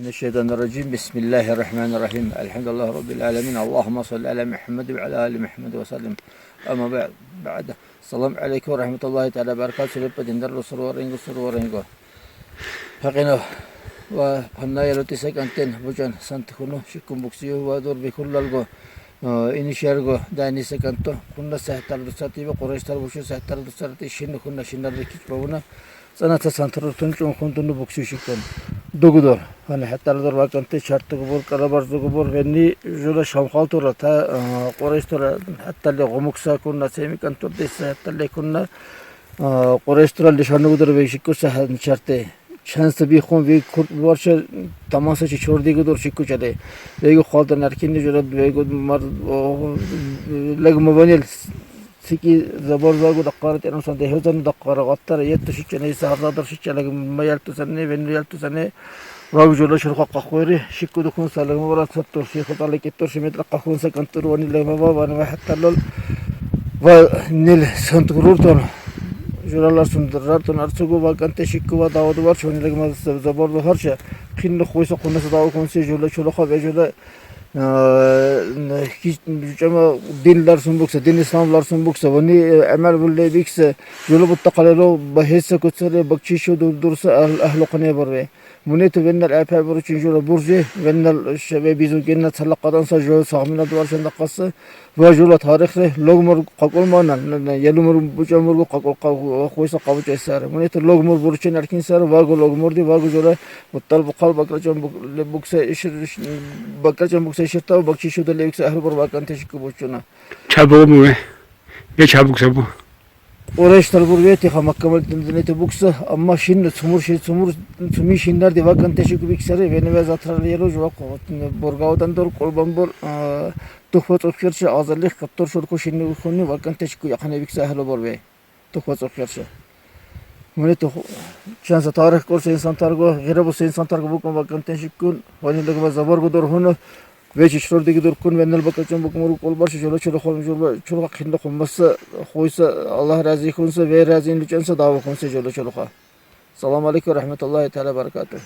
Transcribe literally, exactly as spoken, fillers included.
من الشيطان الرجيم. بسم الله الرحمن الرحيم. الحمد لله رب العالمين. اللهم صل على محمد وعلى آل محمد وسلم. أما بعد، بعد. السلام عليكم ورحمة الله تعالى وبركاته. Шерепе диндар лу, сурур варенго, сурур варенго. Гьакъинда ва панна ялоти секантен бучан сантхуну шикун буксию ва дорби хуллалго, э, инишерго дани секанто, хунна сехтар дусати ва Къурайштар бучу сехтар дусати шин хунна шинар кич бавуна. Цана та сантрур тун чун хун туну буксию шикун. Дугдор. Гьана гьаттар дор ваканте чарту губур, карабар зугубур, вени жула шамхал тура та, э, Къурайш тура гьаттале гумукса кунна, цеми кантур деса гьаттале кунна, э, Къурайш тура лишану гудур ве шикуса гьана чарте. Чан са би хун ве курт варча тамаса чи чорди гудур шикучаде. Вего халдан аркинни жула вего мар, о, легма ванел Сики забор вагу дакъара терам сан дегьезан дакъара гъаттара етту шиччане, иса гьарзадыр шиччалег ма ялтусане, венну ялтусане, вагу жула шурха къахвери, шикку духун салегма вара саттур, шиху тале кеттур, ши метр къахун са кантур вани легма ва, вани ва гьатталал, ва нил сантгурур тон, журалар сундурар тон, арцугу ва канте шикку ва даваду варча, вани легма забор вагьарча, хинну хуйса хунаса даву хунси жула чулуха ве жула, Э, хич-, чама дин ларсун букса, дин ислам ларсун букса, вани, э, амал вулле бикса, жула бутта къалело, ба гьесса куцаре, бакчи шу дур-, дурса агьл-, агьлу къане барве. Мунету веннер апа буручин жула буржи, веннер шебе бизу генна цалакъадан са жула сагъмина дуар шандакъаса, ва жула тарихре, логмур къакъулмана, на, на, ялумур бучамургу къакъул къа-, хуйса къабучай саре. Мунету логмур буручин аркин саре, вагу логмурди, вагу жула Муттал букъал бакърачан бук-, ле букса ишир, иш-, бакърачан букса иширтав, бакчи шуда ле букса агьлу бур ваканте шикку бучуна. Ча бугъу му ве? Ве ча букса бу? Къурайштар бур ве, тиха Макка мал дин-, динете букса, амма шин цумур ши-, цумур, цуми шиннарди ваканте шикку биксаре, вени ве затрар леро, жула къу-, бургавдан дур, къурбан бур, а, тухва цӀуфхерча, азалих каттур шурку шинни хуни ваканте шикку яхане бикса агьлу бур ве. Тухва цӀуфхерча. Муни тух-, чан са тарих кӀурса инсантарго, гъира буса инсантарго букӀун вакантен шиккун, вани легма забарго дургьуна, ве чичрордиги дуркун, веннал бакӀачӀун букӀумургу кӀулбарча, жула чулуха, жула чулуха хинна хун маса, хуйса, Аллагь рази хьунса, ве рази лучӀанса, дава хьунса жула чулуха. Салам алейкум ва рахматуллахи таала ва баракатух.